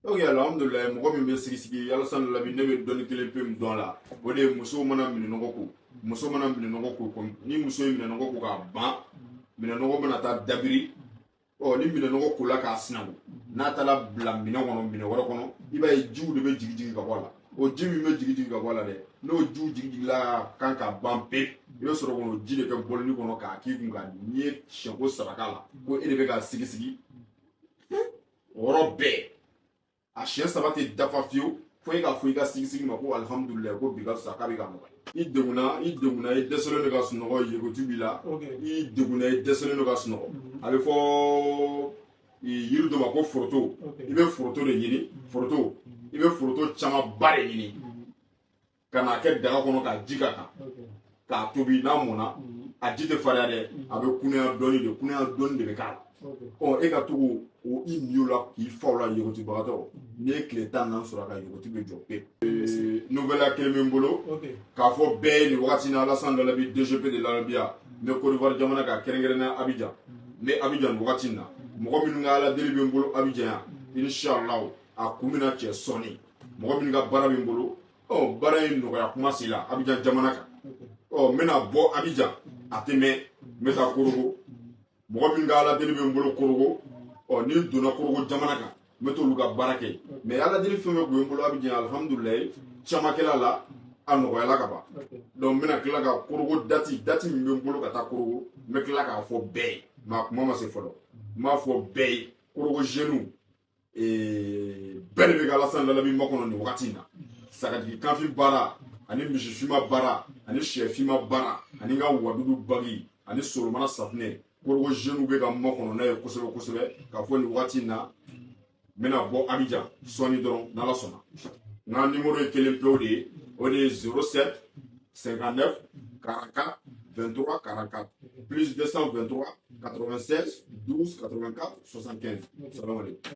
Ok, alhamdulilayi. Mɔgɔ min bɛ sigi-sigi, Alassane Lalabi, ne bɛ dɔnni kelen pe min dɔn a la, o de ye musow mana minɛnɔgɔ ko, muso mana minɛnɔgɔ ko, ni muso ye minɛnɔgɔ ko k'a ban, minɛnɔgɔ mana taa dabiri, ɔ ni minɛnɔgɔ kola k'a sinanko, n'a taara bila minɛn kɔnɔ, minɛn wɛrɛ kɔnɔ, i b'a ye jiw de bɛ jigin jigin ka bɔ a la. O ji min bɛ jigin jigin ka bɔ a la dɛ, n'o jiw jigin jigila kan ka ban pewu, i bɛ sɔrɔ k'o ji de kɛ bɔlini kɔnɔ k'a k'i kun ka n'i ye siɲɛko 3 k'a la, ko e de bɛ k'a sigi sigi, o yɔrɔ bɛɛ a siɲɛ 3 tɛ dafa fiyewu, fo e k'a fɔ i ka sigi sigi ma ko alihamudulilayi, ko bi ka fisa, k'a bɛ ka nɔgɔya. I degunna, i degunna, i dɛsɛlen don ka sunɔgɔ, yegotu b'i la, i degunna, i dɛsɛlen don ka sunɔgɔ, a bɛ fɔ yiri dɔ ma ko foroto. I bɛ foroto de ɲini, foroto, i bɛ foroto camanba de ɲini ka n'a kɛ daga kɔnɔ ka ji k'a kan k'a tobi. N'a mɔnna, a ji tɛ farinya dɛ, a bɛ kunuya dɔɔni de, kunuya dɔɔni de bɛ k'a la. Ɔ e ka to k'o i mi o la k'i fa o la, yogotibagatɔ, n'i ye tile 14 sɔrɔ a ka yogoti bɛ jɔ pewu. Nouvelle kelen bɛ n bolo k'a fɔ bɛɛ ye nin wagati in na, Alassane Lalabi, DGP de l'Arabia, n bɛ Côte d'Ivoire jamana kan, kɛrɛnkɛrɛnnenya Abidjan. N bɛ Abidjan nin wagati in na. Mɔgɔ minnu ka ala deli bɛ n bolo Abidjan yan, inshallah a kun bɛna cɛ sɔɔni. Mɔgɔ minnu ka baara bɛ n bolo, ɔ baara in nɔgɔya kuma se la Abidjan jamana kan. Ɔ n bɛna bɔ Abidjan, a tɛ mɛn, n bɛ taa Korogo. Mɔgɔ min ka ala deli bɛ n bolo Korogo, ɔ ni n donna Korogo jamana kan, n bɛ t'olu ka baara kɛ. Mais ala deli fɛn fɛn tun bɛ n bolo Abidjan, alihamudulilayi, caman kɛla la, a nɔgɔyala ka ban. Donc n bɛna tila ka Korogo date min bɛ n bolo ka taa Korogo, n bɛ tila k'a fɔ bɛɛ ye, mais a kuma ma se fɔlɔ. N b'a fɔ bɛɛ ye, Korogo jeunes bɛɛ de bɛ ka Alassane Lalabi makɔnɔ nin wagati in na. Sagajigi kanfin baara ani misifinma baara ani sɛfinma baara ani n ka wadudu bagi ani solomana safinɛ, Korogo jeunes bɛ ka makɔnɔ n'a ye kosɛbɛ kosɛbɛ. K'a fɔ nin wagati in na, n bɛna bɔ Abidjan sɔɔni dɔrɔn n'Ala sɔnna. N ka numéro ye kelen pewu de ye, o de ye 07 59 44 23 44, +223 96 12 84 75. Salam aleykum.